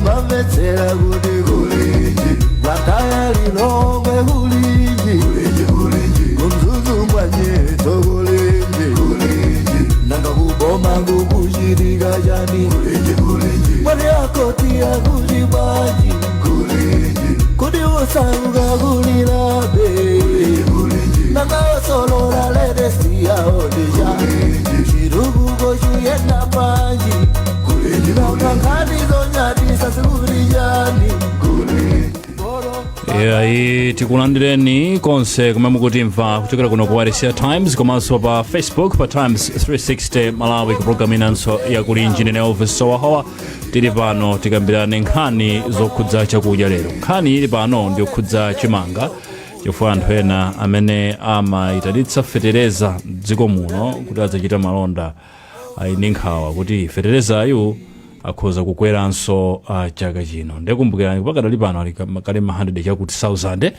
Ndimamvetsera kuti kulinji, Blantyre, Lilongwe kulinji, kuMzuzu mwanyetso kulinji, nanga kuboma kukuchitika chani? Mwati akoti akuti bwanji? Kuti usauka kulilabe, nanga osolola latest yaodija, chitukuko chiyenda bwanji? Nanga nkhani zonyadisa zikuti chani? Ayi, tikulandireni konse kumene mukutimva kuchokera kuno ku RCA Times komanso pa Facebook pa Times 360 Malawi, ku programu inanso yakulinji. Ndine Elvis Sowahowa. Tili pano tikambirane nkhani zokhudza chakudya lero. Nkhani ili pano ndiyokhudza chimanga, chifukwa anthu ena amene amayitanitsa fetereza mdziko muno kuti adzachita malonda ali ndi nkhawa kuti feterezayu akhoza kukweranso chaka chino. Ndikumbukirani, pakadali pano ali kale ma 100 chakuti 1000.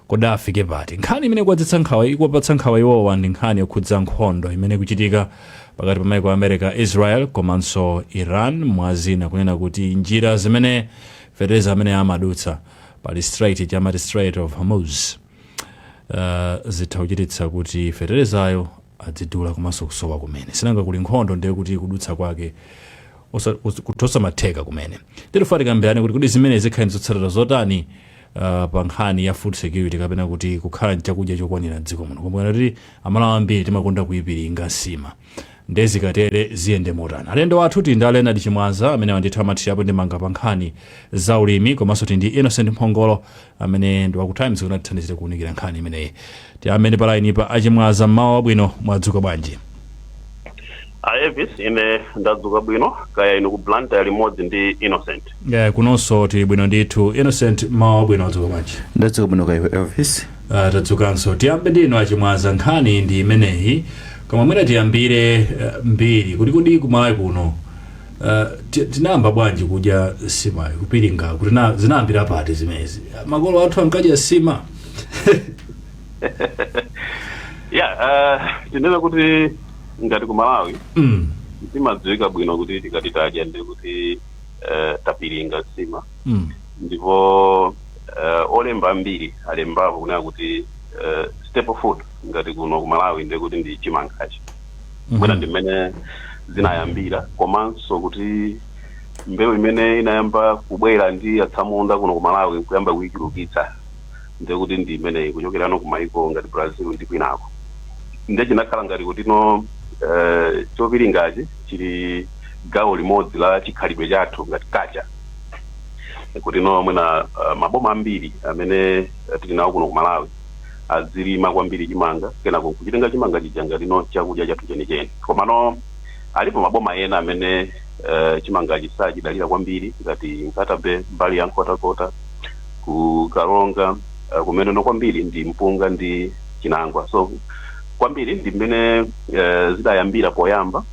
Kodi afike pati? Nkhani imene ikuwapatsa nkhawa, ikuwapatsa nkhawa iwowa, ndi nkhani yokhudza nkhondo imene ikuchitika pakati pa maiko a America, Israel komanso Iran, mwazina, kunena kuti njira zimene fetereza amene amadutsa pali strait, chamati Strait of Hormuz, zitha kuchititsa kuti feterezayo adzidula komanso kusowa kumene. Sinanga kuli nkhondo, ndiye kuti kudutsa kwake kuthosa matheka kumene. Nditufuna tikambirane kuti kodi zimene zikhale ndi zotsatira zotani pa nkhani ya food security, kapena kuti kukhala nchakudya chokwanira mdziko muno. Kumbukira kuti Amalawi ambiri timakonda kuyipiringa nsima, ndezikatere ziyende motani? Alendo athu tili ndi a Leonard Chimwaza, amene wandithu amathirapo ndemanga pa nkhani za ulimi, komanso tili ndi Innocent Mphongolo, amene ndi waku Times, kuti atithandizire kuwunikira nkhani imeneyi. Tiyambe pa line pa aChimwaza. Mmawa wabwino, mwadzuka bwanji? A Elvis, ine ndadzuka bwino, kaya inu ku Blantyre limodzi ndi Innocent? Yeah, kunonso tili bwino ndithu. Innocent, mmawa wabwino, wadzuka bwanji? Ndadzuka bwino, kaya iwe Elvis? Tadzukanso. Tiyambe ndinu aChimwaza. Nkhani ndi imeneyi, koma mwina tiyambire mbiri kuti kodi kuMalawi kuno tinayamba bwanji kudya simayo, kupiringa, kuti zinayambira pati zimenezi? Makolo athu ankadya sima? Ya, tinene kuti ngati ku Malawi timadziwika bwino kuti tikati tadya ndi kuti tapiringa nsima. Ndipo olemba ambiri alembapo kunena kuti staple food ngati kuno ku Malawi ndiye kuti ndi chimangachi. Mwina ndi mmene zinayambira, komanso kuti mbewu imene inayamba kubwera ndi atsamunda kuno ku Malawi kuyamba kuyichulukitsa ndiye kuti ndi imeneyi, kuchokerano ku maiko ngati Brazil ndi kwinako. Ndiye chinakhala ngati kuti no chopiringachi chili gawo limodzi la chikhalidwe chathu ngati culture, kuti no mwina maboma ambiri amene tili nawo kuno ku Malawi azilima kwambiri chimanga, kenako kuchitenga chimanga chija ngati no chakudya chathu chenicheni. Komano alipo maboma ena amene chimanga chisachidalira kwambiri, ngati Nkhata Bay, mbali ya Nkhotakota, ku Karonga, kumene no kwambiri ndi mpunga ndi chinangwa. So kwambiri ndi mmene zidayambira poyamba,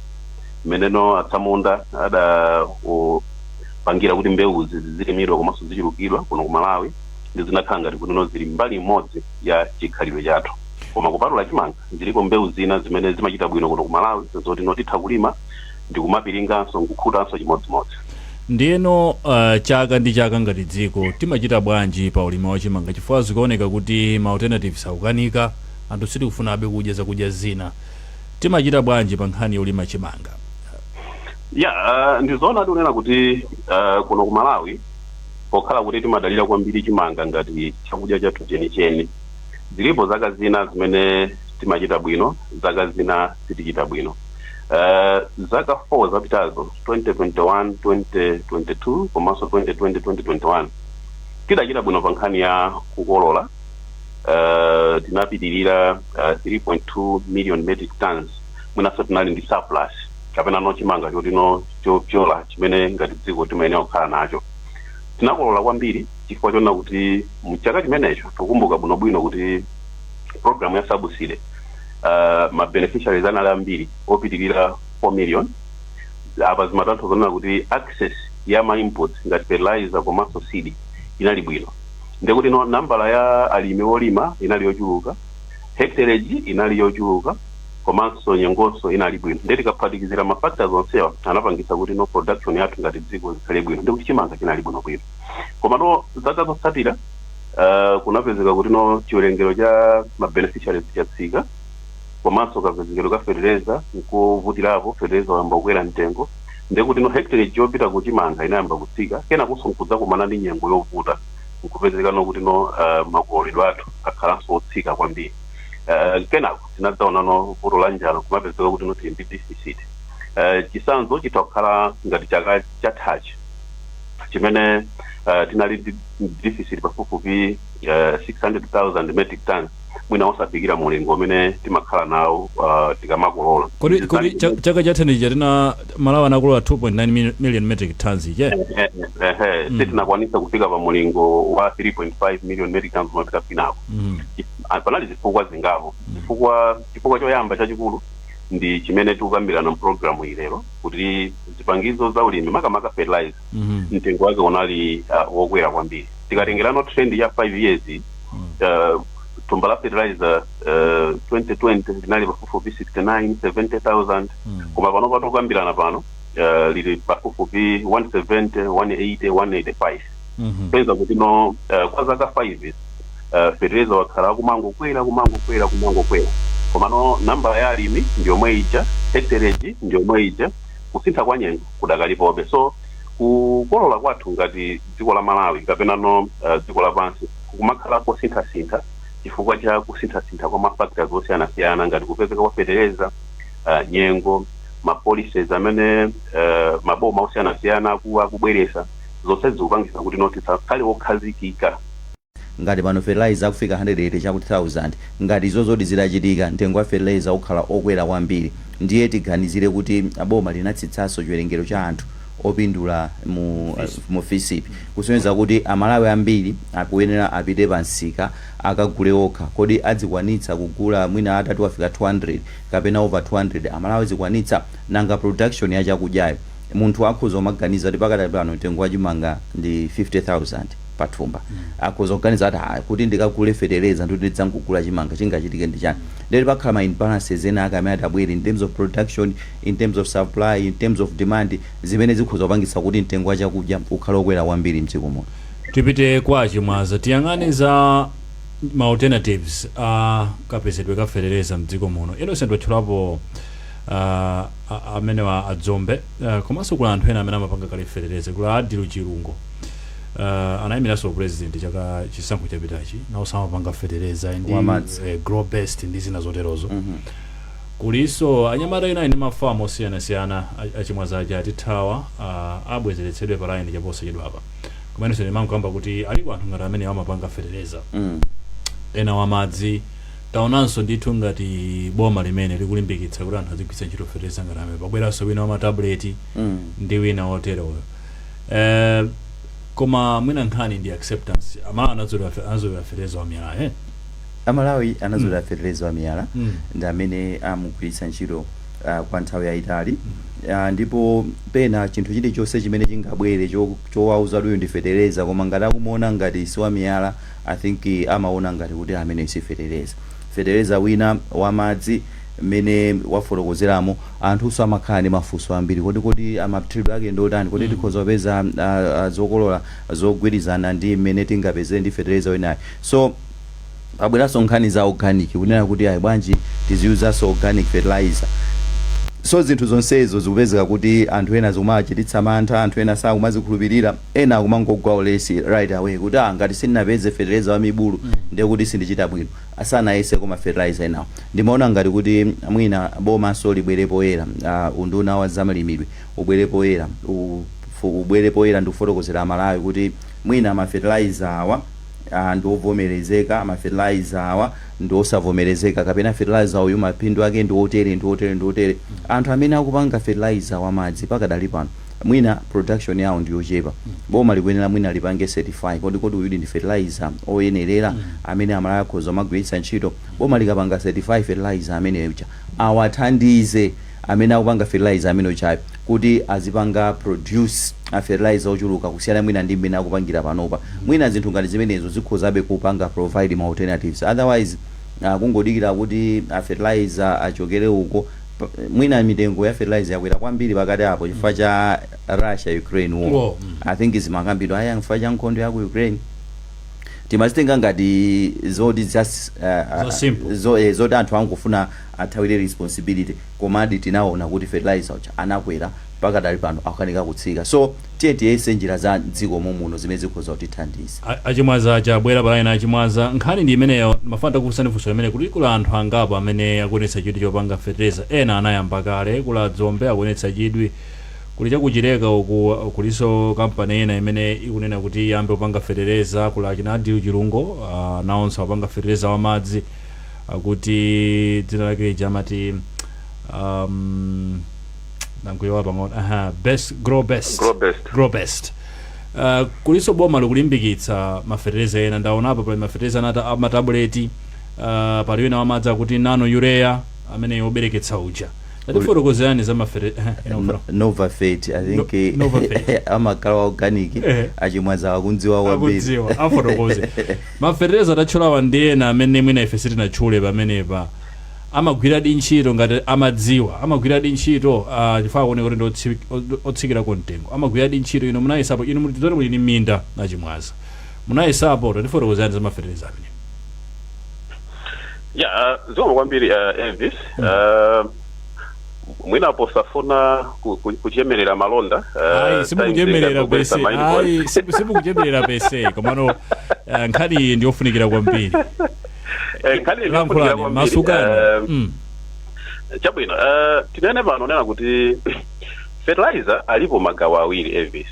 mmeneno atsamunda adapangira kuti mbewuzi zizilimidwa komanso zichulukidwa kuno ku Malawi, ndi zinakhala ngati kuti no zili mbali imodzi ya chikhalidwe chathu. Koma kupatula chimanga, zilipo mbewu zina zimene zimachita bwino kuno ku Malawi, zoti no titha kulima ndi kumapiringanso nkukhutanso chimodzimodzi. Ndiyeno chaka ndi chaka ngati dziko timachita bwanji pa ulimi wa chimanga? Chifukwa zikuoneka kuti ma alternatives akukanika, anthu sitikufunabe kudya zakudya zina. Timachita bwanji pa nkhani yolima chimanga? Ya, ndizoona tikunena kuti kuno ku Malawi, pokhala kuti timadalira kwambiri chimanga ngati chakudya chathu chenicheni, zilipo zaka zina zimene timachita bwino, zaka zina sitichita bwino. Zaka 4 zapitazo, 2021, 2022 komanso 2020, 2021, tidachita bwino pa nkhani ya kukolola. Tinapitirira 3.2 million metric tons. Mwinanso tinali ndi surplus, kapena no chimanga chotino chopyola chimene ngati dziko timayenera kukhala nacho. Tinakolola kwambiri chifukwa chona kuti mchaka chimenecho tikukumbuka bwinobwino kuti program ya subsidy, ma beneficiaries anali ambiri opitirira 4 million. Apa zimatanthauza zonena kuti access ya ma inputs ngati fertilizer komanso seed inali bwino, ndekuti no nambala ya alimi olima inali yochuluka, hectarage inali yochuluka. Komanso nyengonso inali bwino. Ndiye tikaphatikizira ma factors onsewa, anapangisa kuti no production yathu ngati dziko zikhale bwino, ndi kuti chimanga chinali bwino bwino. Koma no zaka zotsatira kunapezeka kuti no chiwerengero cha ma beneficiaries chatsika, komanso kapezekero ka fertilizer nkovutirapo, fertilizer wayamba kukwera mtengo. Ndiye kuti no hectare yopita kuchimanga inayamba kutsika. Kenakunso nkudzakumana ndi nyengo yovuta, nkupezeka no kuti no makololedwe athu akhalanso otsika kwambiri. Kenako tinadzaona no vuto la njala, kumapezeka kuti no tili ndi deficit. Chitsanzo chitha kukhala ngati chaka chathachi chimene tinali ndi deficit pafupifupi 600,000 metric tons, mwina osafikira mulingo umene timakhala nawo tikamakolola. Kodi chaka chatha tina Malawi anakolola 2.9 million metric tons ije? Ehe, sitinakwanisa kufika pa mulingo wa 3.5 million metric tons umapita kwinako. Panali zifukwa zingapo. Chifukwa choyamba chachikulu ndi chimene tikukambirana mpulogalamu ilero, kuti zipangizo za ulimi, makamaka fertilizer, mtengo wake unali wokwera kwambiri. Tikatengerano trend ya 5 years, thumba la fertilizer 2020 linali pafupifupi 69 70,000, koma pano patikukambirana pano lili pafupifupi 170, 180, 185. Peza kuti no kwa zaka 5 fertilizer wakhala kumangokwera, kumangokwera, kumangokwera, koma no nambala ya alimi ndiyomwe ija, hectarage ndiyomwe ija, kusintha kwa nyengo kudakalipobe. So kukolola kwathu ngati dziko la Malawi kapena no dziko lapansi kumakhala kosinthasintha chifukwa cha kusinthasintha kwa ma factors osiyanasiyana, ngati kupezeka kwa fertilizer, nyengo, ma policies amene maboma osiyanasiyana akubweresa. Zonse zikupangisa kuti no tisakhale wokhazikika. Ngati pano fertilizer akufika 180 chakuti 1000, ngati izo zoti zidachitika, mtengo wa fertilizer ukhala okwera kwambiri. Ndiye tiganizire kuti boma linatsitsanso chiwerengero cha anthu opindula mu FISP, kusonyeza kuti Amalawi ambiri akuyenera apite pa msika akagule okha. Kodi adzikwanitsa kugula? Mwina atati wafika 200 kapena over 200, Amalawi azikwanitsa? Nanga production ya chakudyayo? Munthu akhoza kumaganiza kuti pakati pano mtengo wa chimanga ndi 50,000 pathumba, akhoza kuganiza kuti, "Ah, kuti ndikagule fetereza ndikuti ndidzangogula chimanga, chingachitike ndi chani?" Ndeti pakhala ma imbalances ena ake amene atabwere in terms of production, in terms of supply, in terms of demand, zimene zikhoza kupangitsa kuti mtengo wa chakudya ukhale okwera kwambiri mdziko muno. Tipite kwa Chimwaza, tiyang'ane za ma alternatives a kapezedwe ka fetereza mdziko muno. Innocent watchulapo amenewa adzombe, komanso kula anthu ena amene amapanga kale fetereza, kula Adilu Chilungo, anayimiranso president chaka chisankho chapitachi, nawo samapanga fetereza ndi Wamadzi. Grow Best ndi zina zoterozo. Kuliso anyamata ena ndi mafamu osiyanasiyana. Achimwaza aja atithawa, abwezeretsedwe pa line chaposachedwapa. Komanso ndimankamba kuti aliko anthu ngati amene amapanga fetereza ena wamadzi. Taonanso ndithu ngati boma limene likulimbikitsa kuti anthu azigwiritsa ntchito fetereza ngati amene pabweranso wina wa matabuleti ndi wina woteroyo. Koma mwina nkhani ndi acceptance. Amalawi anazolowera fetereza wa miyala, eh? Amalawi anazolowera fetereza wa miyala, ndi amene amugwiritsa ntchito kwa nthawi yayitali. Ndipo pena chinthu chilichonse chimene chingabwere chowauza uyu ndi fetereza, koma ngati akumuona ngati si wa miyala, I think amaona ngati kuti amene si fetereza. Fetereza wina wamadzi mmene wafotokozeramo, anthuso amakhala ndi mafunso ambiri: kodi amathiridwe ake ndotani? Kodi tikhoza kupeza zokolola zogwirizana ndi mmene tingapezere ndi fetereza winayo? So pabweranso nkhani za organic, kunena kuti ayi, bwanji tiziyuzanso organic fertilizer? So zinthu zonsezo zikupezeka kuti anthu ena zikumachititsa mantha, anthu ena sakumazikhulupirira, ena akumangogwa ulesi right away kuti, "Ah, ngati sindinapeze fertilizer wa mibulu, ndiye kuti sindichita bwino," asanayese koma fertilizer enawo. Ndimaona ngati kuti mwina bomanso libwere poyera, unduna wa zamalimidwe ubwere poyera, ubwere poyera ndi kufotokozera Amalawi kuti mwina ma fertilizer awa ndi ovomerezeka, ma fertilizer awa ndi osavomerezeka, kapena fertilizer uyu mapindu ake ndi otere, ndi otere, ndi otere. Anthu amene akupanga fertilizer wamadzi pakadali pano mwina production yawo ndi yochepa. Boma likuyenera mwina lipange certify: kodi uyudi ndi fertilizer oyenerera amene Amalawi akhoza kumagwiritsa ntchito? Boma likapanga certify fertilizer amene uja, awathandize amene akupanga fertilizer amene uchayo kuti azipanga produce a fertilizer ochuluka kusiyana mwina ndi mmene akupangira panopa. Mwina zinthu ngati zimenezo zikhozabe kupanga provide ma alternatives. Otherwise Kungodikira kuti fertilizer achokere uko. Mwina mitengo ya fertilizer yakwera kwambiri pakati apo chifukwa cha Russia Ukraine war. War. I think zimakambidwa aya chifukwa cha nkhondo ya ku Ukraine. Timazitenga ngati zoti just So simple. zoti anthu angofuna athawire responsibility, komadi tinaona kuti fertilizer uja anakwera, pakadali pano akukanika kutsika. So tiye tiyese njira za dziko muno zimene zikhoza kutithandiza. Achimwaza achabwera palaini. Achimwaza, nkhani ndi imeneyo. Mafana kufunsani funso limene kuti kula anthu angapo amene akuonetsa chidwi chopanga fetereza. Ena anayamba kale, kula Dzombe akuonetsa chidwi, kuli chakuchileka uku, kuliso kampani ina imene ikunena kuti iyambe kupanga fetereza, kula chinadiu chilungo, nawonso apanga fetereza wamadzi, akuti dzina lake lija amati nankuyowa pang'ono, aha, best grow best. Grow Best. Grow Best. Kuliso boma likulimbikitsa mafertilizer ena. Ndaonapo pali mafertilizer anata amatabuleti, pali wina wamadzi akuti nano urea amene obereketsa uja. Tatifotokozerani za No, Novafet, I think. No, Novafet. Amakhala organic. Achimwaza akundziwa kwambiri. Akudziwa, afotokoze. Mafertilizer atatchulawa ndi ena amene mwina ife sitinatchule pamenepa, amagwiradi ntchito ngati amadziwa amagwiradi ntchito, chifukwa akuoneka kuti ndi otsikirako mtengo? Amagwiradi ntchito? Inu munayesapo? Inu muli muli ndi minda, nachimwaza, munayesapo? Tatifotokozerani za mafertilizer amene. Ya, zikomo kwambiri, Elvis. Mwina posafuna kuchemerera malonda, Ayi, simukuchemerera times pese. ingagwetsa ma Ayi, invoice. Simukuchemerera pese, komano nkhani iyi ndiyofunikira kwambiri. Nkhani iyi ndiyofunikira Lankhulani. kwambiri. Masukani. Chabwino, tinene pano nena kuti fertilizer alipo magawo awiri, Elvis.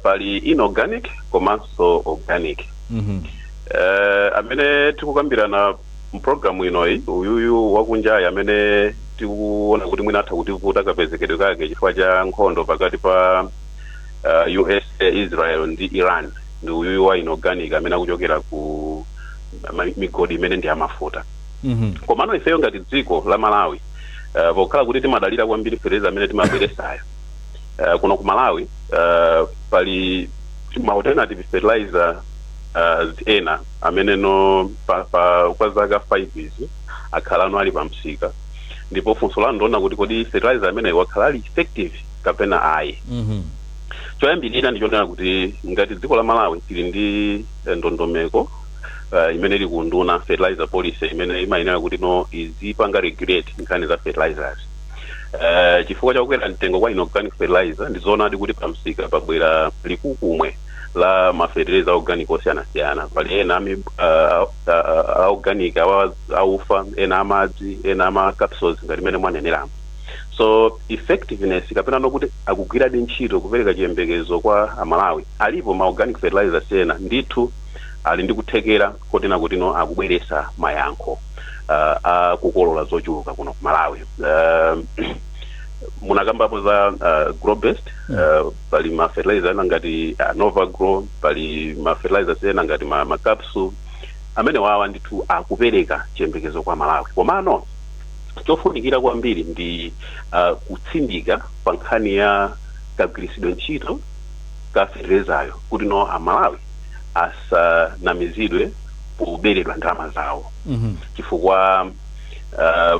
Pali inorganic komanso organic. Amene tikukambirana mpulogalamu inoyi, uyuyu wakunjayi amene tikuona kuti mwina atha kutivuta kapezekedwe kake chifukwa cha nkhondo pakati pa USA, Israel ndi Iran, ndi uyuyu wa inorganic amene akuchokera ku migodi imene ndi amafuta. Komano ifeyo ngati dziko la Malawi, pokhala kuti timadalira kwambiri fertilizer amene timabweresayo kuno ku Malawi, pali ma alternative fertilizer ena amene no pa kwa zaka 5 izi akhala ali pa msika. Ndipo funso lanu ndiona kuti kodi fertilizer amene wakhala ali effective kapena ayi? Choyambirira ndichonena kuti ngati dziko la Malawi tili ndi ndondomeko imene ili ku nduna, fertilizer policy, imene imayenera kuti no izipanga regulate nkhani za fertilizers. Chifukwa chakukwera mtengo kwa inorganic fertilizer, ndizoonadi kuti pamsika pabwera likukumwe la ma fertilizer organic osiyanasiyana. Pali ena organic awa aufa, ena amadzi, ena ama capsules ngati imene mwaneneramo. So effectiveness kapena nokuti akugwiradi ntchito kupereka chiyembekezo kwa Amalawi, alipo ma organic fertilizers ena ndithu ali ndi kuthekera kotina kuti no akubweresa mayankho akukolola zochuluka kuno ku Malawi. Munakambapo za Grow Best, pali ma fertilizer ena ngati Nova Grow, pali ma fertilizers ena ngati ma capsule amene wawa ndithu akupereka chiyembekezo kwa Malawi. Komano chofunikira kwambiri ndi kutsindika pa nkhani ya kagwiritsidwe ntchito ka fertilizer, kuti no Amalawi asanamizidwe poberedwa ndalama zawo, chifukwa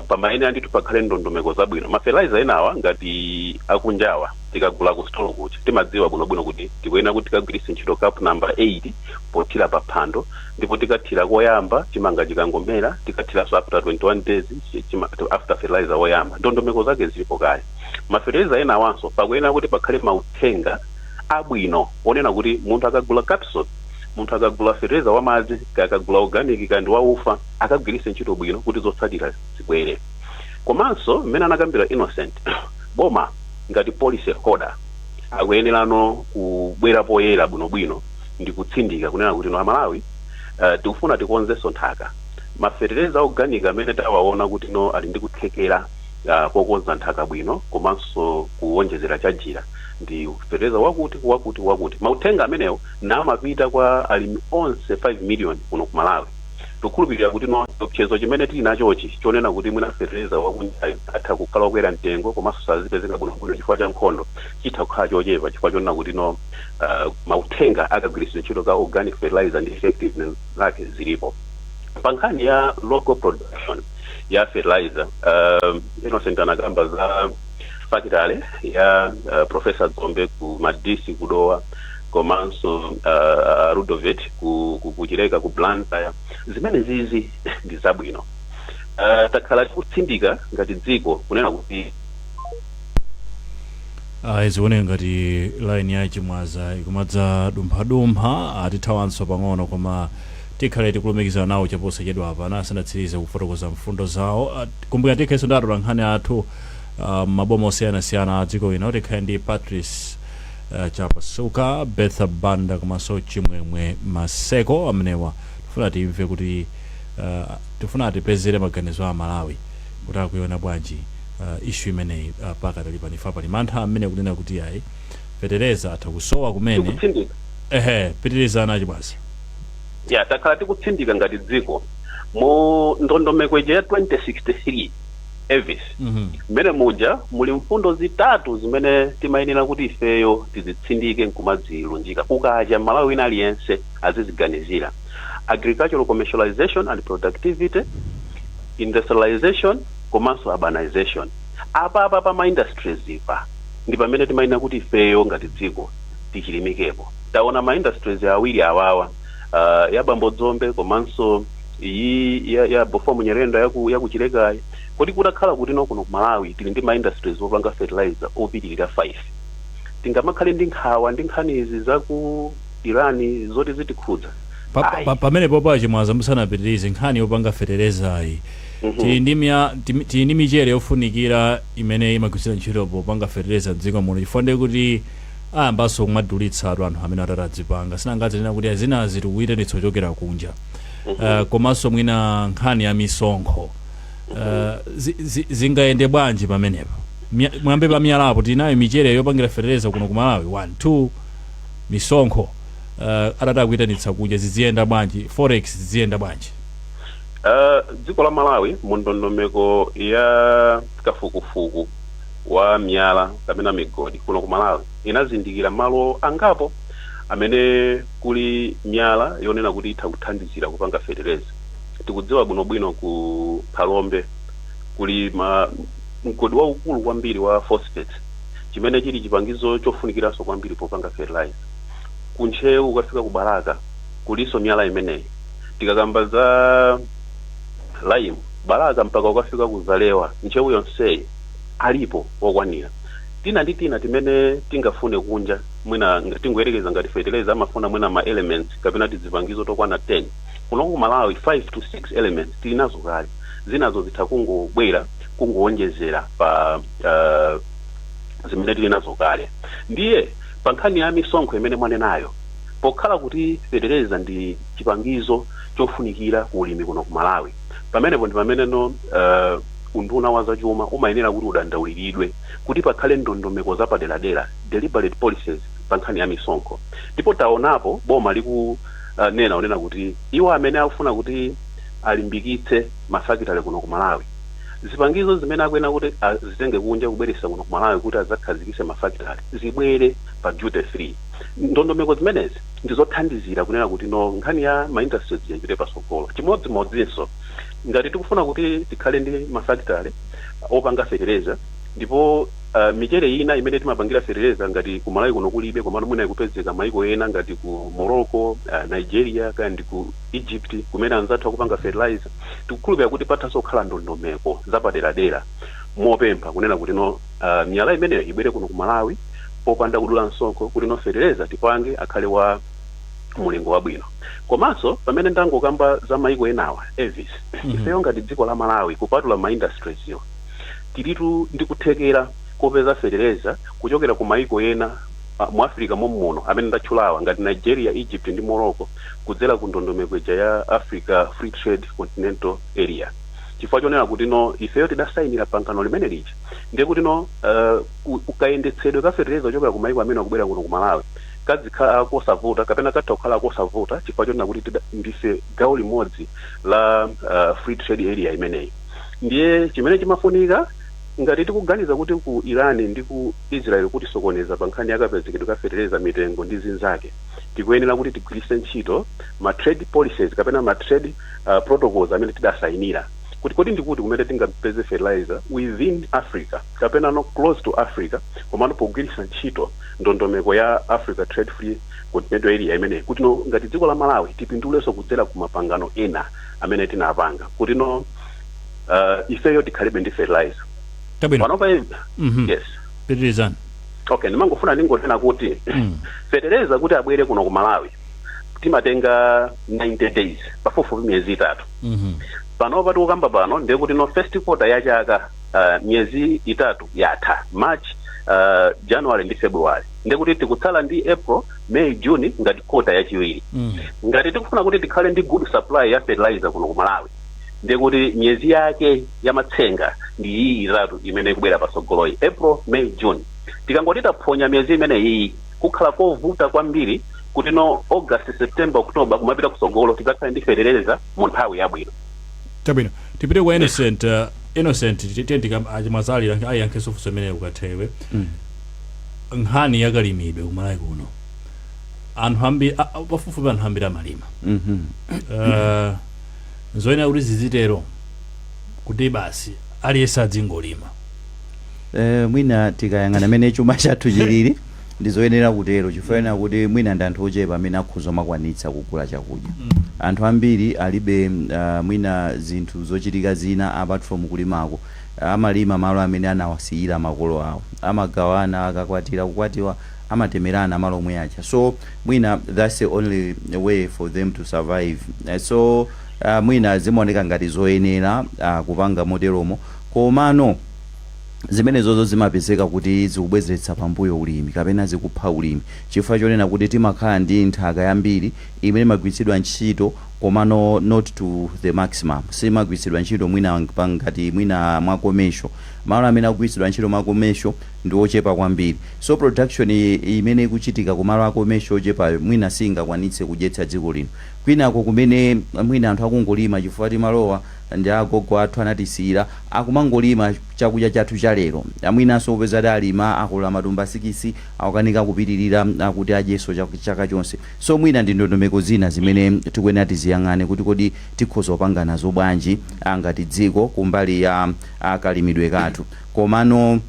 pamayenera ndithu pakhale ndondomeko zabwino. Ma fertilizer enawa ngati akunjawa, tikagula ku store kuja, timadziwa bwinobwino kuti tikuyenera kuti tikagwiritse ntchito cup number 8 pothira pa phando, ndipo tikathira koyamba chimanga chikangomera, tikathiranso after 21 days after fertilizer woyamba. Ndondomeko zake zilipo kale. Ma fertilizer enawanso pakuyenera kuti pakhale mauthenga abwino onena kuti munthu akagula capsule, munthu akagula fertilizer wamadzi, akagula organic kandi waufa, akagwiritse ntchito bwino kuti zotsatira zibwere. Komanso mmene anakambira Innocent, boma ngati policy holder akuyenerano kubwera poyera bwinobwino ndi kutsindika kunena kuti no, Amalawi, tikufuna tikonzenso nthaka. Mafertilizer organic amene tawaona kuti no ali ndi kuthekera kokonza nthaka bwino komanso kuwonjezera chajira ndi fertilizer wakuti, wakuti, wakuti. Mauthenga amenewo namapita kwa alimi onse 5 million kuno ku Malawi. Tikukhulupirira kuti no chiopsezo chimene tili nachochi chonena kuti mwina fertilizer wakunjayo atha kukhala okwera mtengo komanso sazipezeka bwinobwino chifukwa cha nkhondo chitha kukhala chochepa, chifukwa chonena kuti no mauthenga akagwiritsidwe ntchito ka organic fertilizer ndi effectiveness zake zilipo. Pa nkhani ya local production ya fertilizer, Innocent anakamba za factory ya Professor Dzombe ku Madisi kudowa, komanso Rudovet ku Chileka ku Blantyre. Zimene zizi ndi zabwino. Takhala tikutsindika ngati dziko kunena kuti Zioneka ngati line ya Chimwaza ikumadza dumphadumpha, atithawanso pang'ono, koma tikhale tikulumikizana nawo chaposachedwa apa asanatsirize kufotokoza mfundo zawo. Kumbukira tikhalenso ndi atolankhani athu maboma osiyanasiyana a dziko lino. Tikhale ndi Patrice Chapasuka, Betha Banda komanso Chimwemwe Maseko. Amenewa tifuna timve kuti tifuna atipezere maganizo a Malawi kuti akuiona bwanji issue imeneyi. Pakatali panifa pali mantha amene kunena kuti ayi, fetereza atha kusowa kumene. Tikutsindika. Ehe, pitirizana, Chimwaza. Ya, takhala tikutsindika ngati dziko mu ndondomeko ija ya 2063, Elvis. Mmene muja muli mfundo zitatu zimene timayenera kuti ifeyo tizitsindike nkumadzilunjika kukacha, Malawi wina aliyense aziziganizira: agricultural commercialization and productivity, industrialization komanso urbanization. Apa pa ma industries ipa ndi pamene timayenera kuti ifeyo ngati dziko tichilimikepo. Taona ma industries awiri awawa, ya Bambo Dzombe komanso iyi ya Bofomu Nyerenda yakuchilekayi. Kodi kutakhala kuti no kuno ku Malawi tili ndi ma industries opanga fertilizer opitirira 5, tingamakhale ndi nkhawa ndi nkhanizi za ku Iran zoti zitikhudza? Ayi. Pamenepo pa, Chimwaza, musanapitirize, nkhani yopanga feterezayi, tili ndi michere yofunikira imene imagwiritsidwa ntchito popanga fetereza mdziko muno? Chifukwa ndiye kuti ayambanso kumadulitsatu anthu amene atatadzipanga, sinangadzinena kuti azinazi tikuyitanitsa kuchokera kunja. Komanso mwina nkhani ya misonkho, zingayende bwanji pamenepo? Mwambe pamiyalapo, tinayo michere yopangira fetereza kuno ku Malawi? 1, 2, misonkho, atati akuyitanitsa kunja, ziziyenda bwanji? Forex ziziyenda bwanji? Dziko la Malawi mu ndondomeko ya kafukufuku wa miyala kapena migodi kuno ku Malawi inazindikira malo angapo amene kuli miyala yonena kuti itha kuthandizira kupanga fetereza. Tikudziwa bwinobwino ku Phalombe kuli ma mgodi waukulu kwambiri wa phosphate, chimene chili chipangizo chofunikiranso kwambiri popanga fertilizer. Ku Ntcheu ukafika ku Balaka kulinso miyala imeneyi. Tikakamba za lime, Balaka mpaka ukafika ku Zalewa, Ntcheu yonseyi alipo wokwanira. Tina ndi tina timene tingafune kunja, mwina tingoyerekeza ngati fertilizer amafuna mwina ma elements kapena tizipangizo tokwana 10, kuno ku Malawi 5 to 6 elements tili nazo kale. Zinazo zitha kungobwera kungowonjezera pa zimene tili nazo kale. Ndiye pa nkhani ya misonkho imene mwanenayo, pokhala kuti fetereza ndi chipangizo chofunikira ku ulimi kuno ku Malawi, pamenepo ndi pameneno unduna wa zachuma umayenera kuti udandauliridwe kuti pakhale ndondomeko zapaderadera, deliberate policies, pa nkhani ya misonkho. Ndipo taonapo boma likunena unena kuti iwo amene akufuna kuti alimbikitse mafakitale kuno ku Malawi, zipangizo zimene akuyenera kuti azitenge kunja kubweretsa kuno ku Malawi kuti adzakhazikitse mafakitale zibwere pa duty free. Ndondomeko zimenezi ndizothandizira kunena kuti no, nkhani ya ma industries ipite patsogolo. Chimodzimodzinso ngati tikufuna kuti tikhale ndi mafakitale opanga fetereza, ndipo michere ina imene timapangira fetereza ngati ku Malawi kuno kulibe, komano mwina ikupezeka maiko ena ngati ku Morocco, Nigeria kaya ndi ku Egypt kumene anzathu akupanga fertilizer, tikukhulupirira kuti pathanso kukhala ndondomeko zapaderadera mopempha kunena kuti no, miyala imeneyo ibwere kuno ku Malawi popanda kudula msonkho, kuti no, fetereza tipange akhale wa mulingo wabwino. Komanso pamene ndangokamba za maiko enawa, Elvis, ifeyo ngati dziko la Malawi, kupatula ma industries yo, tilitu ndi kuthekera kopeza fetereza kuchokera ku maiko ena mu Africa mommuno amene ndatchulawa, ngati Nigeria, Egypt ndi Morocco, kudzera ku ndondomeko ija ya Africa Free Trade Continental Area. Chifukwa chonena kuti no, ifeyo tidasayinira pangano limene lija, ndiye kuti no, kukayendetsedwe ka fetereza kuchokera ku maiko amene akubwera kuno ku Malawi kadzikhala kosavuta kapena katha kukhala kosavuta, chifukwa chonena kuti ndife gawo limodzi la free trade area imeneyi. Ndiye chimene chimafunika Ngati tikuganiza kuti ku Iran ndi ku Israel kuti sokoneza pa nkhani yakapezekedwe ka fetereza, mitengo ndi zinzake, tikuyenera kuti tigwiritse ntchito ma trade policies kapena ma trade protocols amene tidasayinira, kuti kodi ndikuti kumene tingapeze fertilizer within Africa kapena no close to Africa, komano pogwiritsa ntchito ndondomeko ya Africa Trade Free Continental Area imeneyi, kuti no ngati dziko la Malawi tipindulenso kudzera ku mapangano ena amene tinapanga, kuti no ifeyo tikhalebe ndi fertilizer. Chabwino. Panopa yes. Pitirizani. Okay, ndimangofuna ndingonena kuti fetereza kuti abwere kuno ku Malawi timatenga 90 days, pafupifupi miyezi 3. Panopa tikukamba pano, ndiye kuti no first quarter ya chaka, miyezi 3 yatha, March, January ndi February, ndiye kuti tikutsala ndi April, May, June ngati quarter yachiwiri. Ngati tikufuna kuti tikhale ndi good supply ya fertilizer kuno ku Malawi, ndiye kuti miyezi yake ya matsenga ndi iyi 3 imene ikubwera patsogoloyi, April, May, June. Tikangoti taphonya miyezi imene iyi, kukhala kovuta kwambiri kuti no August, September, October kumapita kutsogolo tidzakhale ndi fetereza mu nthawi yabwino. Chabwino, tipite kwa Innocent. Innocent, tiye achimwazali ayiyankhenso funso imeneyo ukathewe. Nkhani yakalimidwe kumalawi kuno, anthu ambiri, pafupifupi anthu ambiri amalima. Zoyenera kuti zizitero kuti basi aliyense adzingolima? Mwina tikayang'ana mene chuma chathu chilili, ndizoyenera kutero, chifukwa kuti mwina ndi anthu ochepa amene akhoza makwanitsa kugula chakudya. Anthu ambiri alibe mwina zinthu zochitika zina apart from kulimako. Amalima malo amene anawasiyira makolo awo, amagawana akakwatira, kukwatiwa amatemerana malo omwe aja. So mwina that's the only way for them to survive. So mwina zimaoneka ngati zoyenera kupanga moteromo, komano zimenezozo zimapezeka kuti zikubwezeretsa pambuyo ulimi kapena zikupha ulimi, chifukwa chonena kuti timakhala ndi nthaka yambiri imene imagwiritsidwa ntchito, komano not to the maximum. Simagwiritsidwa ntchito mwina ngati mwina mwa commercial. Malo amene akugwiritsidwa ntchito mwa commercial ndi ochepa kwambiri, so production imene ikuchitika kumalo a commercial ochepayo mwina singakwanitse kudyetsa dziko lino. Kwinako kumene mwina anthu akungolima chifukwa timalowa ndi agogo athu anatisiyira, akumangolima chakudya chathu cha lero, amwinanso kupeza alima akolola matumba 6, akukanika kupitirira akuti adyenso chaka chonse. So mwina ndi ndondomeko zina zimene tikuyenera tiziyang'ane kuti kodi tikhoza kupanga nazo bwanji ngati dziko kumbali ya kalimidwe kathu. Komano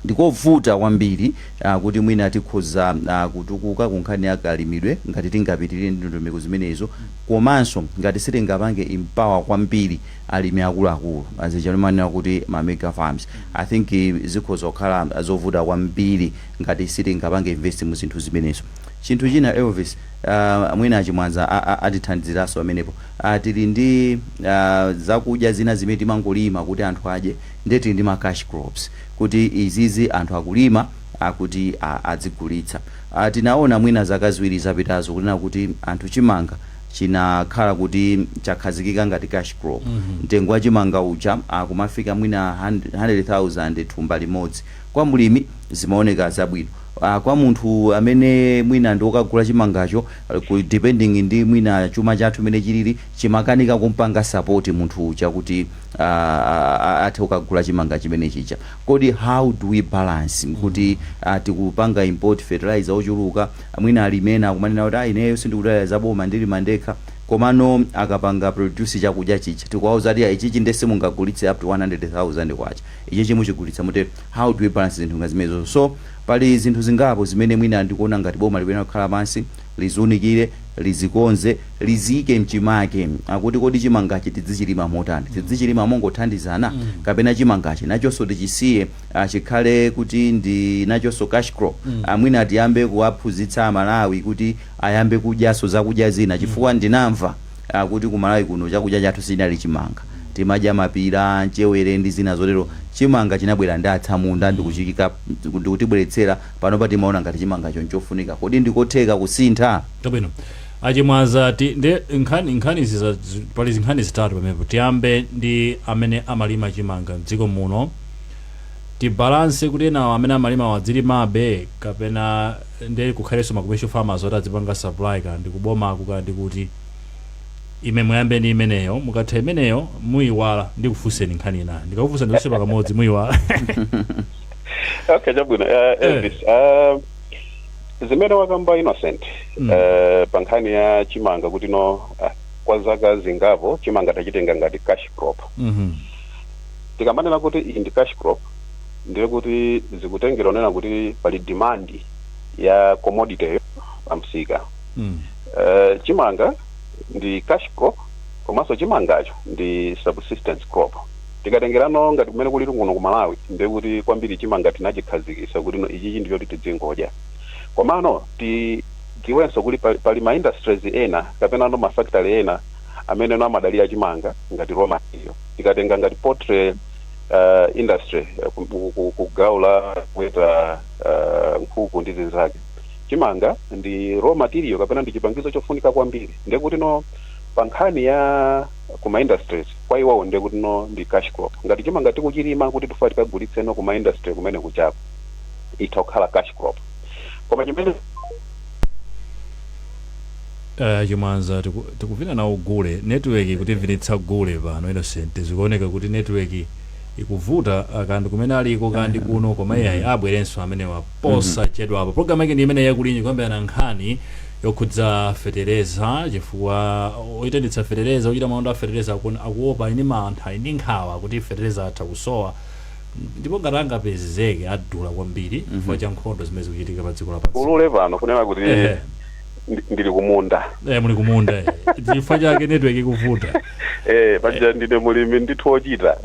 ndikovuta kwambiri kuti mwina tikhoza kutukuka ku nkhani ya kalimidwe ngati tingapitirire ndi ndondomeko zimenezo, komanso ngati sitingapange empower kwambiri alimi akuluakulu azichalimanena kuti ma mega farms. I think zikhoza kukhala zovuta kwambiri ngati sitingapange invest mu zinthu zimenezo. Chinthu china, Elvis, mwina achimwanza atithandiziranso amenepo. Tili ndi zakudya zina zimene timangolima kuti anthu adye, ndiye tili ndi ma cash crops kuti izizi anthu akulima akuti adzigulitsa. Tinaona mwina zaka 2 zapitazo kunena kuti anthu chimanga chinakhala kuti chakhazikika ngati cash crop. Mtengo wa chimanga uja akumafika mwina 100,000 thumba limodzi. Kwa mlimi zimaoneka zabwino. Kwa munthu amene mwina ndi wokagula chimangacho, depending ndi mwina chuma chathu mene chilili, chimakanika kumpanga support munthu uja kuti athe kukagula chimanga chimene chija. Kodi how do we balance kuti tikupanga import fertilizer ochuluka, mwina alimi ena akumanena kuti, "Ah, ineyo sindikudalira zaboma, ndilima ndekha," komano akapanga produce chakudya chicha tikuwauza kuti, "Ah, ichichi nde simungagulitse up to 100,000 kwacha, ichichi muchigulitsa motero"? How do we balance zinthu nga zimenezo? So pali zinthu zingapo zimene mwina ndikuona ngati boma likuyenera kukhala pansi, liziunikire, lizikonze, liziyike mchimake, akuti kodi chimangachi tidzichilima motani? Tidzichilima mongothandizana, kapena chimangachi nachonso tichisiye chikhale kuti ndi nachonso cash crop? Mwina tiyambe kuwaphunzitsa Amalawi kuti ayambe kudyanso zakudya zina, chifukwa ndinamva kuti ku Malawi kuno chakudya chathu sichinali chimanga, timadya mapira, mchewere ndi zina zotero. Chimanga chinabwera ndi atsamunda ndikuchikika ndikutibweretsera panopa. Timaona ngati chimangacho nchofunika. Kodi ndikotheka kusintha? Chabwino, achimwaza, ti ndi nkhani izi pali zinkhani zitatu pamenepo. Tiyambe ndi amene amalima chimanga mdziko muno. Tibalance kuti enawo amene amalima wadzilimabe, kapena ndi kukhalenso ma commercial farmers oti adzipanga supply, kandi kubomaku kandi kuti Ime muyambe ndi imeneyo, mukatha imeneyo muyiwala, ndikufunseni nkhani inayo. Ndikakufunsani zonse pakamodzi muyiwala. Okay, chabwino. Elvis, zimene wakamba Innocent pa nkhani ya chimanga kuti no kwa zaka zingapo chimanga tachitenga ngati cash crop. Tikamanena kuti iyi ndi cash crop, ndiye kuti zikutengera onena kuti pali demand ya commodity yo pamsika. Chimanga ndi cash crop, komanso chimangacho ndi subsistence crop. Tikatengerano ngati kumene kuli kuno ku Malawi, ndiye kuti kwambiri chimanga tinachikhazikitsa kuti no ichichi ndichoti tidzingodya. Komano tidziwenso kuti pali ma industries ena kapena no ma factory ena amene no amadalira chimanga ngati raw material. Tikatenga ngati poultry industry, ku gawo la kuweta nkhuku ndi zinzake, chimanga ndi raw material kapena ndi chipangizo chofunika kwambiri. Ndiye kuti no pa nkhani ya kuma industries, kwa iwowo ndiye kuti no ndi cash crop. Ngati chimanga tikuchilima kuti tifa tikagulitse no kuma industry kumene kuchako, itha kukhala cash crop. Koma chimene Chimwanza, tikuvina nawo gule, network kutimvinitsa gule pano. Innocent, zikuoneka kuti network ikuvuta kandi kumene aliko kandi kuno, koma iyayi, abwerenso amenewa posachedwapo. Program yake ndi imene yakulinji, kuyambirana nkhani yokhudza fetereza, chifukwa oyitanitsa fetereza, ochita malonda a fetereza akuopa, ali ndi mantha, ali ndi nkhawa kuti fetereza atha kusowa, ndipo ngati angapezeke adula kwambiri chifukwa cha nkhondo zimene zikuchitika pa dziko lapansi. Ulule pano kunena kuti ndili kumunda. Muli kumunda, chifukwa chake network ikuvuta. Paja ndine mulimi ndithu wochita.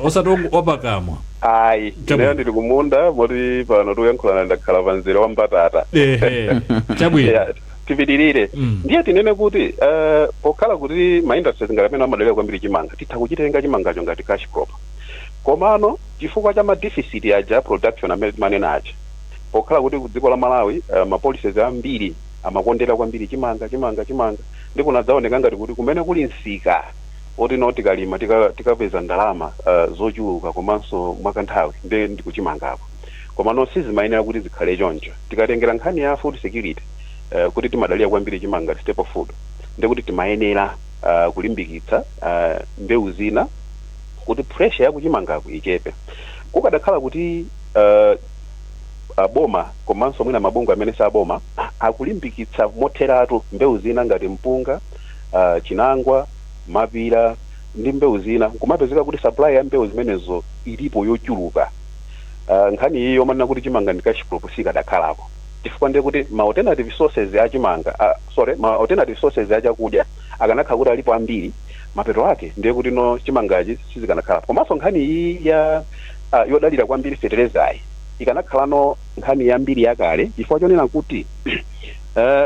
Osati wapakamwa. Ayi, ineyo ndili kumunda, moti pano tikuyankhulana ndakhala pa mzere wa mbatata. Ehe, chabwino. Yeah, tipitirire. Ndiye tinene kuti pokhala kuti ma industries ngati amene amadalira kwambiri chimanga, titha kuchitenga chimangacho ngati cash crop. Komano chifukwa cha ma deficit aja production amene timanena aja, pokhala kuti ku dziko la Malawi ma policies ambiri amakondera kwambiri chimanga, chimanga, chimanga, ndi kunadzaoneka ngati kuti kumene kuli msika oti no tikalima tikapeza ndalama zochuluka komanso mwakanthawi, ndi ndikuchimangako. Komano sizimayenera kuti zikhale choncho. Tikatengera nkhani ya food security, kuti timadalira kwambiri chimanga, staple food, ndikuti timayenera kulimbikitsa mbewu zina kuti pressure yakuchimangako ichepe. Kukadakhala kuti aboma komanso mwina mabungwe amene saboma akulimbikitsa motheratu mbewu zina ngati mpunga, chinangwa, mapira ndi mbewu zina, kumapezeka kuti supply ya mbewu zimenezo ilipo yochuluka, nkhani iyi yomanena kuti chimanga ndi cash crop sikadakhalako, chifukwa ndiye kuti ma alternative sources a chimanga, sorry, ma alternative sources a chakudya akanakhala kuti alipo ambiri. Mapeto ake ndiye kuti no chimangachi sizikanakhalapo. Komanso nkhani iyi ya yodalira kwambiri fertilizer ikanakhalano nkhani yambiri yakale, chifukwa chonena kuti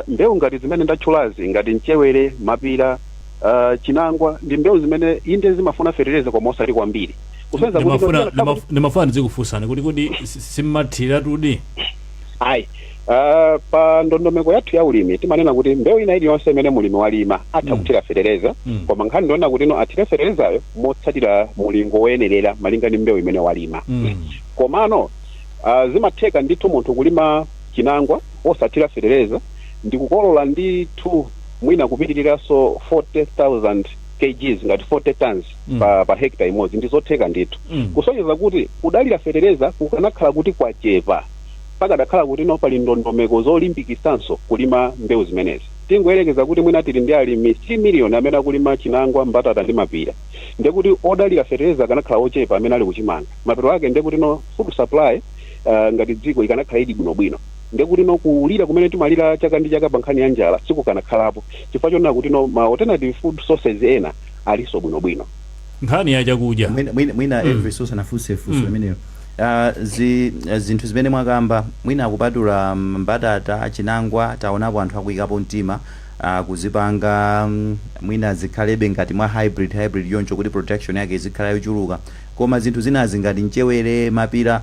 mbewu ngati zimene ndatchulazi, ngati mchewere, mapira, chinangwa, ndi mbewu zimene inde zimafuna fertilizer koma osati kwambiri. Kusonyeza kuti Ndimafuna ndizikufunsani kuti simmathira tudi? Ayi, pa ndondomeko yathu ya ulimi timanena kuti mbewu ina iliyonse imene mulimi walima atha kuthira fetereza. Koma nkhani ndiona kuti no athire feterezayo motsatira mulingo woyenerera malinga ndi mbewu imene walima. Komano zimatheka ndithu munthu kulima chinangwa osathira fetereza ndikukolola ndithu mwina kupitiriranso 40,000 kgs, ngati 40 tons pa hectare imodzi. Ndizotheka ndithu. Kusonyeza kuti kudalira fetereza kukanakhala kuti kwachepa pakadakhala kuti no pali ndondomeko zolimbikisanso kulima mbewu zimenezi. Tingoyerekeza kuti mwina tili ndi alimi 3 million amene akulima chinangwa, mbatata ndi mapira, ndekuti odalira fetereza akanakhala ochepa amene ali kuchimanga. Mapeto ake ndekuti no food supply ngati dziko ikanakhala ili bwinobwino, ndekuti no kulira kumene timalira chaka ndi chaka pa nkhani ya njala sikukanakhalapo, chifukwa chonena kuti no ma alternative food sources ena alinso bwinobwino. Nkhani ya chakudya. Mwina Elvis usanafunse funso limeneyo, zinthu zimene mwakamba, mwina akupatula mbatata, chinangwa, taonapo anthu akuyikapo mtima kuzipanga mwina zikhalebe ngati mwa hybrid, hybrid yoncho, kuti production yake izikhala yochuluka. Koma zinthu zinazi ngati mchewere, mapira,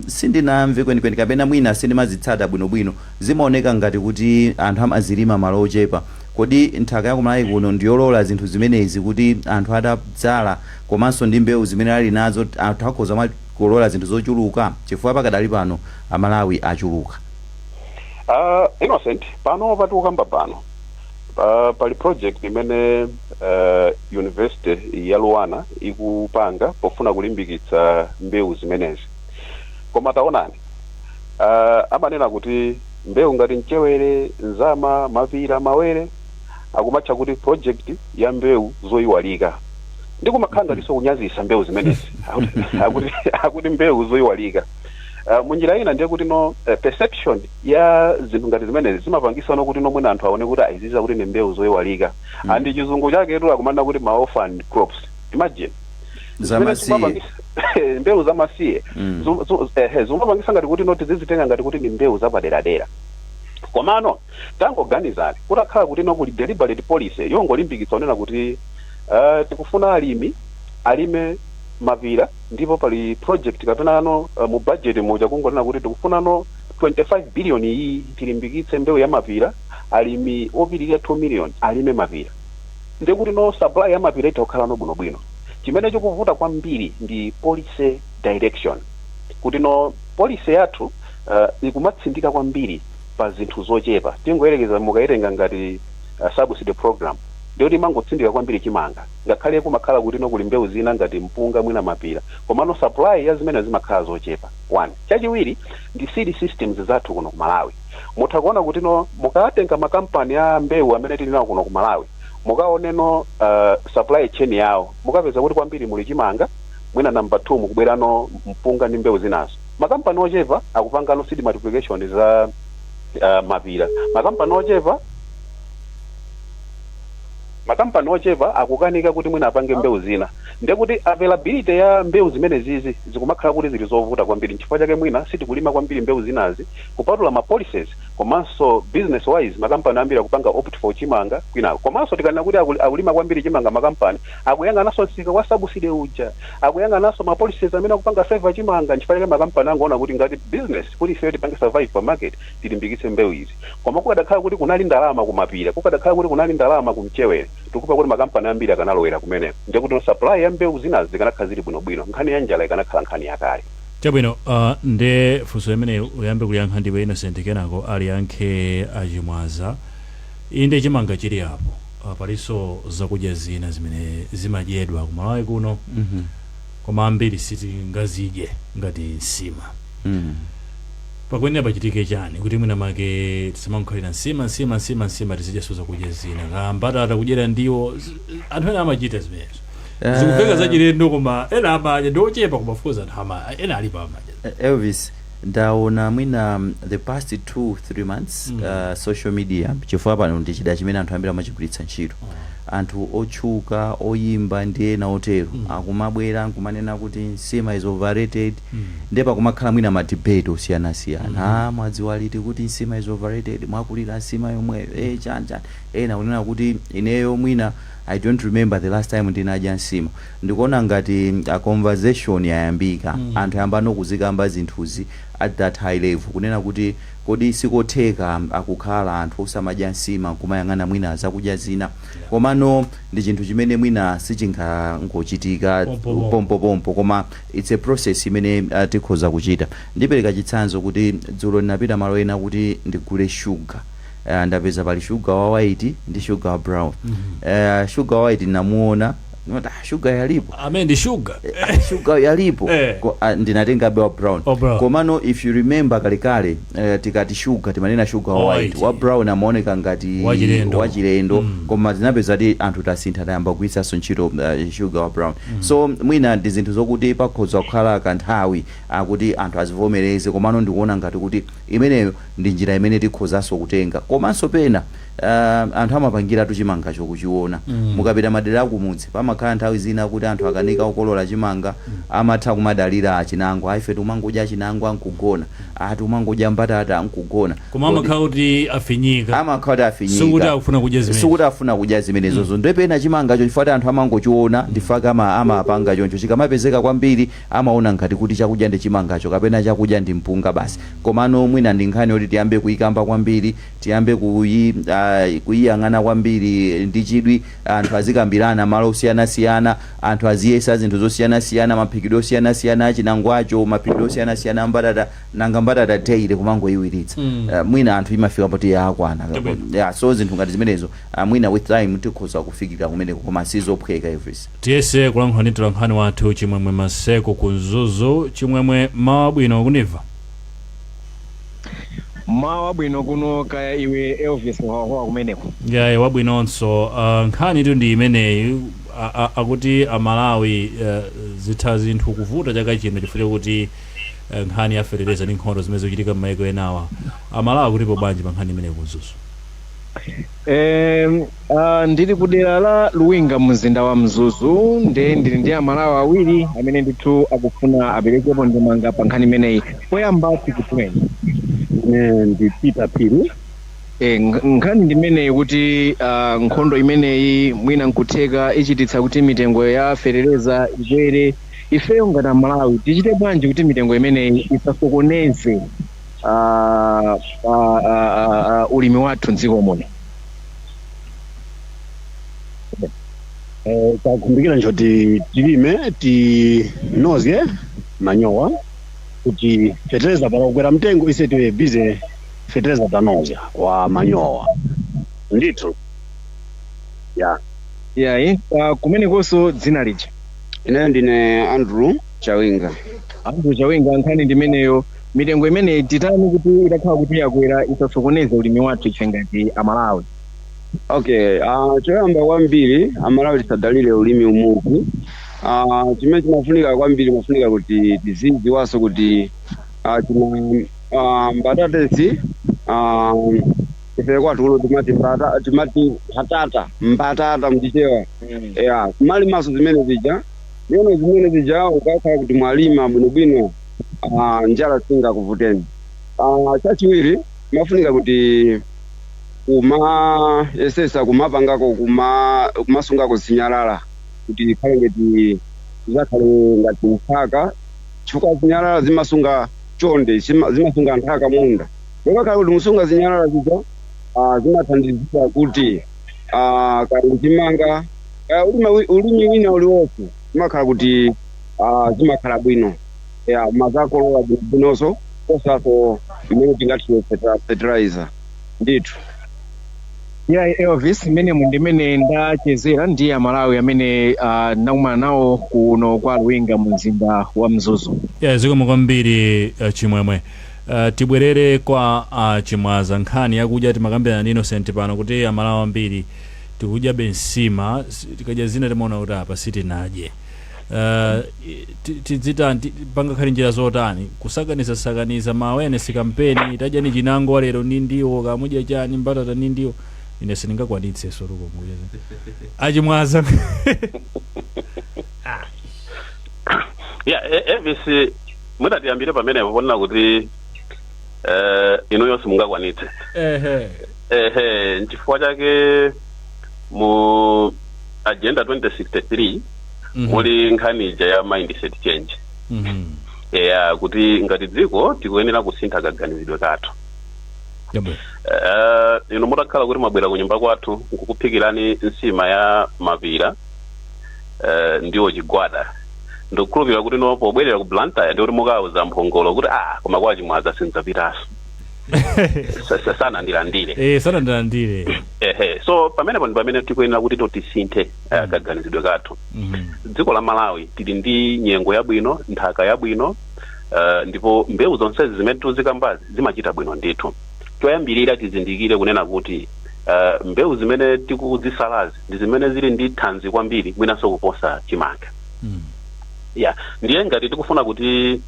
sindinamve kwenikweni kapena mwina sindimazitsata bwinobwino. Zimaoneka ngati kuti anthu amazilima malo ochepa. Kodi nthaka ya kumalawi kuno ndiyolola zinthu zimenezi kuti anthu atadzala komanso ndi mbewu zimene ali nazo anthu akhoza kulola zinthu zochuluka, chifukwa pakadali pano Amalawi achuluka? Innocent, pano patikukamba pano Pali project imene University ya LUANAR ikupanga pofuna kulimbikitsa mbewu zimenezi. Koma taonani, amanena kuti mbewu ngati mchewere, nzama, mapira, mawere, akumatcha kuti project ya mbewu zoyiwalika, ndi kumakhala ngatinso kunyazisa mbewu zimenezi. Akuti mbewu zoyiwalika. Munjira ina ndiye kuti no perception ya zinthu ngati zimenezi zimapangisa no kuti nomwena anthu aone kuti ayiziza kuti ni mbewu zoyiwalika. Andi chizungu chaketu akumanena kuti ma orphan crops. Imagine. Zamasiye. Mbewu zamasiye. Zimapangisa ngati kuti noti zizitenga ngati kuti ni mbewu zapaderadera. Komano tangoganizani, kutakhala kuti no kuli deliberate policy yongolimbikitsa onena kuti tikufuna alimi alime mapira, ndipo pali project kapena no mu budget muja kungonena kuti tikufuna no 25 billion iyi tilimbikitse mbewu ya mapira, alimi opitirira 2 million alime mapira, ndikuti no supply ya mapira itha kukhala no bwinobwino. Chimene chikuvuta kwambiri ndi policy direction, kuti no policy yathu ikumatsindika kwambiri pa zinthu zochepa. Tingoyerekeza, mukaitenga ngati subsidy program, ndiyoti imangotsindika kwambiri chimanga, ngakhale kumakhala kuti no kuli mbewu zina ngati mpunga, mwina mapira, komano supply ya zimene zimakhala zochepa, one. Chachiwiri ndi seed systems zathu kuno ku Malawi. Mutha kuona kuti no mukatenga makampani a mbewu amene tili nawo kuno ku Malawi, mukaoneno supply chain yawo, mukapeza kuti kwambiri muli chimanga, mwina number 2 mukubwerano mpunga ndi mbewu zinazo. Makampani ochepa akupangano seed multiplication za mapira. Makampani ochepa akukanika kuti mwina apange mbewu zina. Ndekuti availability ya mbewu zimene zizi zikumakhala kuti zili zovuta kwambiri. Nchifukwa chake mwina sitikulima kwambiri mbewu zinazi, kupatula ma policies. Komanso business wise, makampani ambiri akupanga opt for chimanga kwinako. Komanso tikanena kuti akulima kwambiri chimanga, makampani akuyang'ananso msika wa subsidy uja, akuyang'ananso ma policies amene akupanga favor chimanga. Nchifukwa chake makampani angoona kuti ngati business, kuti ife tipange survive pa market, tilimbikitse mbewu izi. Koma kukadakhala kuti kunali ndalama kumapira, kukadakhala kuti kunali ndalama kumchewere, tikupa kuti makampani ambiri akanalowera kumeneko, ndekuti supply ya mbewu zinazi zikanakhala zili bwinobwino, nkhani ya njala ikanakhala nkhani yakale. Chabwino, nde funso imene uyambe kuyankha ndiwe Innocent, kenako aliyankhe Achimwaza. Inde, chimanga chili apo, palinso zakudya zina zimene zimadyedwa kumalawi kuno, koma ambiri sitingazidye ngati nsima. Pakuyenera pachitike chani kuti mwina make tisamakhalira nsima, nsima, nsima, nsima, tizidyanso zakudya zina, ka mbatata kudyera ndiwo? Anthu ena amachita zimenezo. Zikuveka zachilendo, koma ena amadya. Ndi ochepa, koma of course anthu ama ena alipo amadya. Elvis, ndaona mwina the past 2-3 months social media, chifukwa pano ndi chida chimene anthu ambiri amachigwiritsa ntchito, anthu otchuka, oyimba ndi ena otero, akumabwera nkumanena kuti nsima is overrated. Ndiye pakumakhala mwina ma debate osiyanasiyana. Ah, mwadziwa liti kuti nsima is overrated? Mwakulira nsima yomweyo, chani chani. Ena kunena kuti ineyo mwina I don't remember the last time ndinadya nsima. Ndikuona ngati a conversation yayambika, anthu ayamba kuzikamba zinthuzi at that high level, kunena kuti kodi sikotheka akukhala anthu osamadya nsima nkumayang'ana mwina zakudya zina? Komano ndi chinthu chimene mwina sichingangochitika Pompopompo. pompopompo, koma it's a process imene tikhoza kuchita. Ndipereka chitsanzo kuti dzulo ndinapita malo ena kuti ndigule shuga. Ndapeza pali shuga wa white ndi shuga wa brown. Shuga wa white namuona, ndinati, "Ah, shuga yalipo." Amene ndi shuga. Shuga yalipo. Ndinatengabe wa brown. Wa brown. Komano if you remember, kalekale tikati shuga timanena shuga wa Wa white. white. Wa brown amaoneka ngati wachilendo. Wachilendo. Koma zinapeza ti anthu tasintha, tayamba kugwiritsanso ntchito shuga wa brown. So mwina ndi zinthu zokuti pakhoza kukhala kanthawi akuti anthu azivomereze, komano ndikuona ngati kuti imeneyo ndi njira imene tikhozanso kutenga. Komanso pena anthu amapangiratu chimangacho kuchiona. Mukapita madera akumudzi, pamakhala nthawi zina kuti anthu akanika kukolola chimanga, amatha kumadalira chinangwa. Aife timangodya chinangwa nkugona, ati umangodya mbatata nkugona. Koma amakhala kuti afinyika. Amakhala kuti afinyika. Sikuti akufuna kudya zimenezo. Sikuti afuna kudya zimenezozo. mm. Ndepena chimangacho, chifukwa anthu amangochiona, ndifaka amapanga choncho, chikamapezeka kwambiri amaona ngati kuti chakudya ndi chimangacho kapena chakudya ndi mpunga basi. Komano mwina ndi nkhani yoti tiyambe kuyikamba kwambiri, tiyambe kuyi Kuyiyang'ana kwambiri ndi chidwi, anthu azikambirana malo osiyanasiyana, anthu aziyesa zinthu zosiyanasiyana, maphikidwe osiyanasiyana achinangwacho, maphikidwe osiyanasiyana ambatata. Nanga mbatata daily kumangoyiwiritsa? Mwina anthu imafika poti yakwana. Yeah, so zinthu ngati zimenezo, mwina with time tikhoza kufikira kumeneko, koma sizophweka, Elvis. Tiyese kulankhula ndi mtolankhani wathu Chimwemwe Maseko ku Mzuzu. Chimwemwe, mawa bwino kunimva? Mawa bwino kuno, kaya iwe Elvis Wawawa kumeneko? Yayi, wabwinonso. Nkhani itu ndi imeneyi, akuti Amalawi zitha zinthu kuvuta chaka chino chifukwa chakuti nkhani ya fetereza ndi nkhondo zimene zikuchitika m'mayiko enawa. Amalawi akutipo bwanji pa nkhani imeneyi ku Mzuzu? Ndili ku dera la Luwinga, mzinda wa Mzuzu, nde ndili ndi Amalawi awiri amene ndithu akufuna aperekepo ndemanga pa nkhani imeneyi. Poyamba tikudziweni. Ine ndi Peter Phiri. Nkhani ndimeneyi kuti nkhondo imeneyi mwina nkutheka ichititsa kuti mitengo ya fetereza ikwere. Ifeyo ngati Amalawi tichite bwanji kuti mitengo imeneyi isasokoneze ulimi wathu mdziko muno? Takhumbikira nchoti tilime tinozye manyowa kuti fetereza pakakwera mtengo ise tiwe busy fetereza tanozya wa manyowa ndithu ya. Yayi, kumenekonso dzina lija? Ineyo ndine Andrew Chawinga. Andrew Chawinga, nkhani ndimeneyo, mitengo imeneyi titani kuti itakhala kuti yakwera isasokoneze ulimi wathu ife ngati Amalawi? Okay, choyamba kwambiri, Amalawi tisadalire ulimi umodzi. Chimene chimafunika kwambiri, mafunika kuti tizidziwanso kuti china mbatatesi, ife kwathu kuno timati timati hatata, mbatata mchichewa ya kumalimaso zimene zija. Yono zimene zija ukakhala kuti mwalima bwinobwino, njala singakuvuteni. Chachiwiri, mafunika kuti kuma yesesa kumapangako kumasungako zinyalala kuti ikhale ngati zizakhale ngati nthaka, chifukwa zinyalala zimasunga chonde, zimasunga nthaka munda. Ukakhala kuti musunga zinyalala zija, zimathandizira kuti kaya chimanga, kaya ulimi wina uliwonse, zimakhala kuti zimakhala bwino ya mazakolola bwinobwinonso kosaso mmene tingathiwe fertilizer ndithu. Ya Elvis, mmenemu ndimene ndachezera ndi Amalawi amene ndakumana nawo kuno kwa Luwinga mu mzinda wa Mzuzu. Ya, zikomo kwambiri, Chimwemwe. Tibwerere kwa Chimwaza. Nkhani yakudya timakambirana ndi Innocent pano kuti Amalawi ambiri tikudyabe nsima, tikadya zina timaona kuti apa sitinadye. Tidzitani? Pangakhale njira zotani kusakaniza sakaniza ma awareness campaign, tadya ni chinango lero ndi ndiwo, kamudya chani, mbatata ndi ndiwo? Ine sindingakwanitse soluko achimwaza. Ya, Elvis, mwina tiyambire pamenepo ponena kuti inuyo simungakwanitse. Ehe, nchifukwa chake mu Agenda 2063 muli nkhani ija ya mindset change, ya kuti ngati dziko tikuyenera kusintha kaganizidwe kathu. Inu mutakhala kuti mwabwera ku nyumba kwathu nkukuphikirani nsima ya mapira ndiwo chigwada, ndikukhulupirira kuti no pobwerera ku Blantyre ndikuti mukauza mphongolo kuti ah, koma kwa Chimwaza sindidzapitanso, sanandilandire. Eh, sanandilandire. Ehe, so pamenepo ndi pamene tikuyenera kuti tisinthe kaganizidwe kathu. Dziko la Malawi tili ndi nyengo yabwino, nthaka yabwino, ndipo mbewu zonsezi zimene tizikambazi zimachita bwino ndithu. Choyambirira tizindikire kunena kuti mbewu zimene tikudzisalazi ndi zimene zili ndi thanzi kwambiri mwinanso kuposa chimanga. Ya, ndiye ngati tikufuna kuti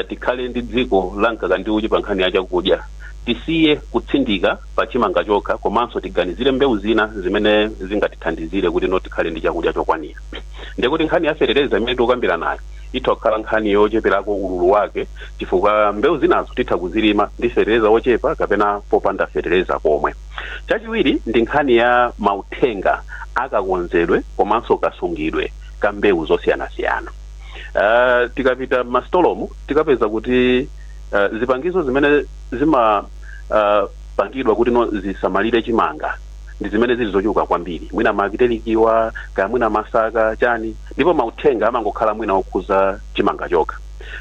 tikhale ndi dziko la mkaka ndi uchi pa nkhani ya chakudya, tisiye kutsindika pa chimanga chokha, komanso tiganizire mbewu zina zimene zingatithandizire kuti no tikhale ndi chakudya chokwanira. Ndiye kuti nkhani ya fetereza imene tikukambira nayo itha kukhala nkhani yocheperako ululu wake, chifukwa mbewu zinazo titha kuzilima ndi fetereza wochepa kapena popanda fetereza komwe. Chachiwiri ndi nkhani ya mauthenga akakonzedwe komanso kasungidwe ka mbewu zosiyanasiyana. Tikapita m'masitolomu tikapeza kuti zipangizo zimene zima zinapangidwa kuti no zisamalire chimanga ndi zimene zili zochuluka kwambiri, mwina ma Actellic-wa kaya mwina masaka chani, ndipo mauthenga amangokhala mwina okhuza chimanga chokha.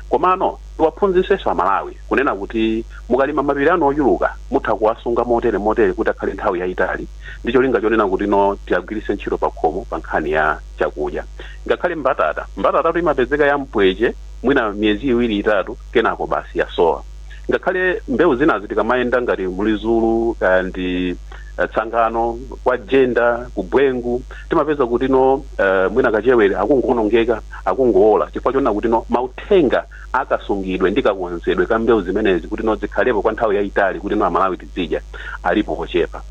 Komano tiwaphunzitsenso Amalawi kunena kuti mukalima mapiri anu ochuluka, mutha kuwasunga motere motere kuti akhale nthawi yayitali, ndi cholinga chonena kuti no tiyagwiritse ntchito pa khomo pa nkhani ya chakudya. Ngakhale mbatata, mbatatatu imapezeka ya mpweche mwina miyezi 2, 3, kenako basi yasowa. Ngakhale mbewu zinazi, tikamayenda ngati mulizulu kaya ndi Tsangano, kwa Jenda, kubwengu, timapeza kuti no mwina kachewere akungoonongeka, akungowola, chifukwa chonena kuti no mauthenga akasungidwe ndi kakonzedwe ka mbewu zimenezi kuti no zikhalepo kwa nthawi yayitali kuti no Amalawi tizidya alipo ochepa.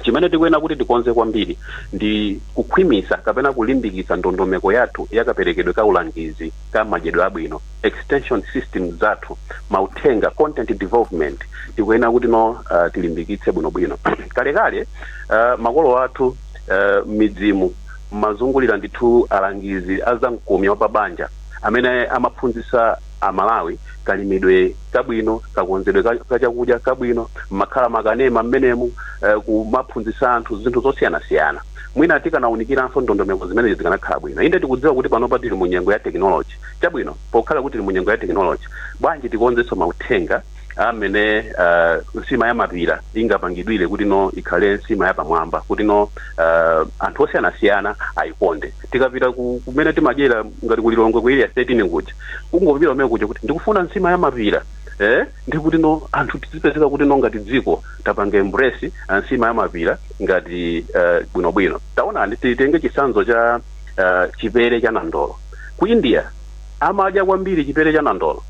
Chimene tikuyenera kuti tikonze kwambiri ndi kukhwimisa kapena kulimbikitsa ndondomeko yathu yakaperekedwe ka ulangizi ka madyedwe abwino, extension system zathu, mauthenga, content development, tikuyenera kuti no tilimbikitse bwinobwino. Kalekale makolo athu midzimu mazungulira ndithu alangizi azamkumi wa pabanja amene amaphunzitsa Amalawi kalimidwe kabwino, kakonzedwe kachakudya kabwino, makhala makanema mmenemu kumaphunzitsa anthu zinthu zosiyanasiyana. Mwina tikanawunikiranso ndondomeko zimenezi zikanakhala bwino. Inde, tikudziwa kuti panopa tili mu nyengo ya technology. Chabwino, pokhala kuti tili mu nyengo ya technology, bwanji tikonzenso mauthenga amene nsima ya mapira ingapangidwire kuti no ikhale nsima yapamwamba, kuti no anthu osiyanasiyana ayikonde? Tikapita kumene timadyera ngati kulilongwe ku Area 13 kuja, kungopita kumene kuja kuti ndikufuna nsima ya mapira, ndikuti no anthu tizipezeka kuti no ngati dziko tapanga embrace nsima ya mapira ngati bwinobwino. Taonani, titenge chitsanzo cha chipere cha nandolo. Ku India amadya kwambiri chipere cha nandolo,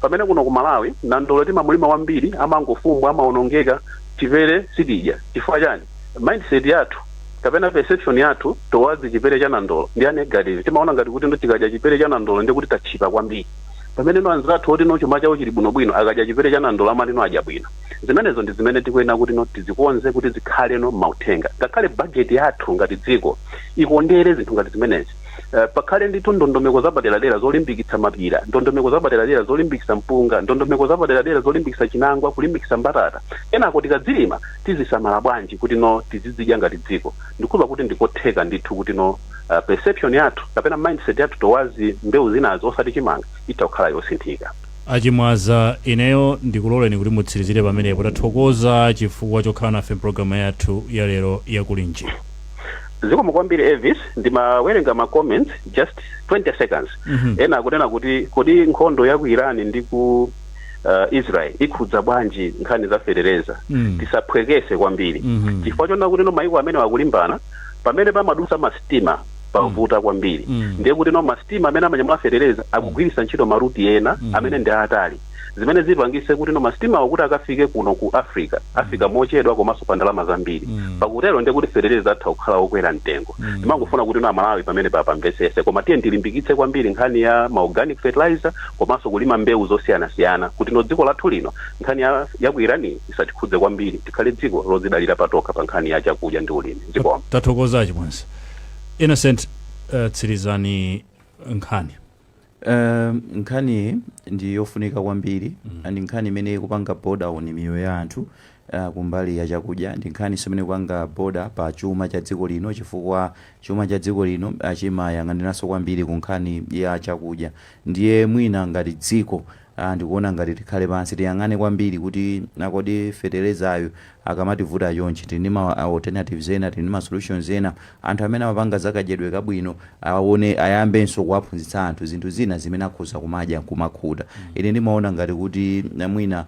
pamene kuno ku Malawi nandolo timamulima kwambiri, amangofumbwa, amaonongeka. Chipere sitidya. Chifukwa chani? Mindset yathu kapena perception yathu towards chipere cha nandolo ndi ya negative. Timaona ngati kuti ndo tikadya chipere cha nandolo ndi kuti tatchipa kwambiri, pamene no anzathu oti no chuma chawo chili bwinobwino akadya chipere cha nandolo amati no adya bwino. Zimenezo ndi zimene tikuyenera kuti no tizikonze kuti zikhale no mauthenga. Ngakhale budget yathu ngati dziko ikondere zinthu ngati zimenezi. Pakhale ndithu ndondomeko zapaderadera zolimbikitsa mapira, ndondomeko zapaderadera zolimbikitsa mpunga, ndondomeko zapaderadera zolimbikitsa chinangwa, kulimbikitsa mbatata. Kenako tikadzilima, tizisamala bwanji kuti no tizizidya ngati dziko? Ndikuva kuti ndikotheka ndithu kuti no perception yathu kapena mindset yathu towards mbewu zinazo osati chimanga itha kukhala yosinthika. Achimwaza, ineyo ndikuloleni kuti mutsirizire pamenepo. Tathokoza chifukwa chokhala nafe mpulogalamu yathu ya lero yakulinji. Zikomo kwambiri, Elvis. Ndimawerenga ma comments, just 20 seconds. Ena akunena kuti kodi nkhondo ya ku Iran ndi ku Israel ikhudza bwanji nkhani za fetereza? Tisaphwekese kwambiri, chifukwa chonena kuti no maiko amene akulimbana, pamene pamadusa masitima pavuta kwambiri. Ndiye kuti no masitima amene amanyamula fetereza akugwiritsa ntchito ma route ena amene ndi atali, zimene zipangise kuti no masitimawo kuti akafike kuno ku Africa afika mochedwa komanso pa ndalama zambiri. Pakutero ndiye kuti fetereza atha kukhala wokwera mtengo. Timangofuna kuti no Amalawi pamene papamvesese, koma tiye tilimbikitse kwambiri nkhani ya ma organic fertilizer komanso kulima mbewu zosiyanasiyana kuti no dziko lathu lino nkhani ya ku Irani isatikhudze kwambiri, tikhale dziko lodzidalira patokha pa nkhani ya chakudya ndi ulimi. Zikomo. Tathokoza, Achimwaza. Innocent, tsirizani nkhani. Nkhani ndi yofunika kwambiri ndi nkhani imene ikupanga border on miyoyo ya anthu kumbali ya chakudya. Ndi nkhani imene ikupanga border pa chuma cha dziko lino, chifukwa chuma cha dziko lino chimayang'aniranso kwambiri ku nkhani ya chakudya. Ndiye mwina ngati dziko ndikuona ngati tikhale pansi, tiyang'ane kwambiri kuti nakodi feterezayo akamativuta chonchi, tili ndi ma alternatives ena, tili ndi ma solutions ena? Anthu amene amapanga zakadyedwe kabwino aone, ayambenso kuwaphunzitsa anthu zinthu zina zimene akhoza kumadya nkumakhuta. Ine ndimaona ngati kuti mwina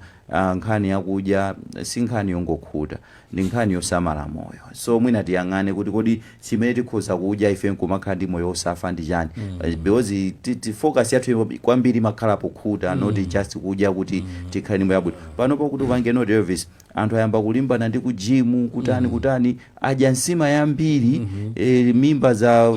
nkhani yakudya si nkhani yongokhuta, ndi nkhani yosamala moyo. So mwina tiyang'ane kuti kodi chimene tikhoza kudya ife nkumakhala ndi moyo osafa ndi chani? Because focus yathu kwambiri imakhala pokhuta, not just kudya kuti tikhale ndi moyo abwino. Panopo kuti upange note, Elvis, anthu ayamba kulimbana ndi ku gym, kutani kutani, adya nsima yambiri, mimba za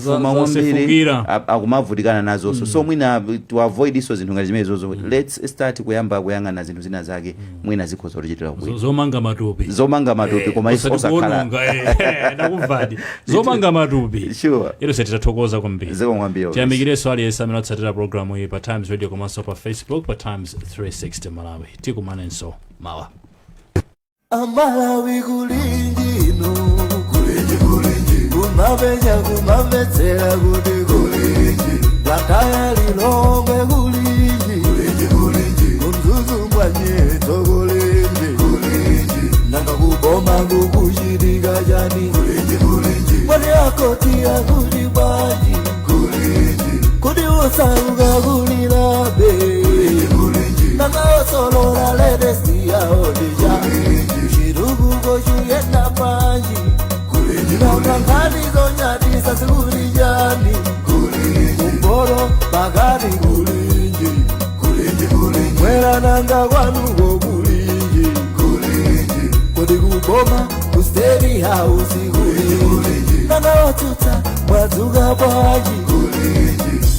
fuma kwambiri. Zasefukira. Akumavutikana nazonso. So mwina to avoid iso zinthu ngati zimenezozo, let's start kuyamba kuyang'ana zinthu zina zake mwina zikhoza kutichitira bwino. Zomanga matupi. Zomanga matupi, koma osati osakhala kuwononga, ndakumvadi, zomanga matupi. Sure. Ilonse titathokoza kwambiri. Zikomo kwambiri, Elvis. Tiyamikirenso aliyense amene atsatira programu iyi pa Times Radio komanso pa Facebook pa Times 360 Malawi. Tikumanenso mawa. Amalawi kulinji inu, kulinji kulinji, kumapenya kumamvetsera kuti kulinji, Blantyre, Lilongwe kulinji, kulinji kulinji, kuMzuzu mwanyeto kulinji, kulinji, nanga kuboma kukuchitika chani? Kulinji kulinji, mwati akoti akuti bwanji? Kulinji, kuti usauka kulilabe? Kulinji kulinji, nanga osolola latest yaodija chitukuko chuyenda bwanji? Nanga nkhani zonyadisa zikuli chani? Kumporo pakati kulinji, mwera nanga kwanuko kulinji, kodi kuboma ku State House kulinji, nanga watsutsa mwadzuka bwanji?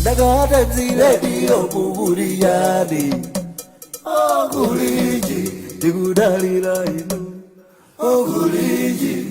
Nanga Times Radio kukuli chani? Okulinji, tikudalira inu, okulinji.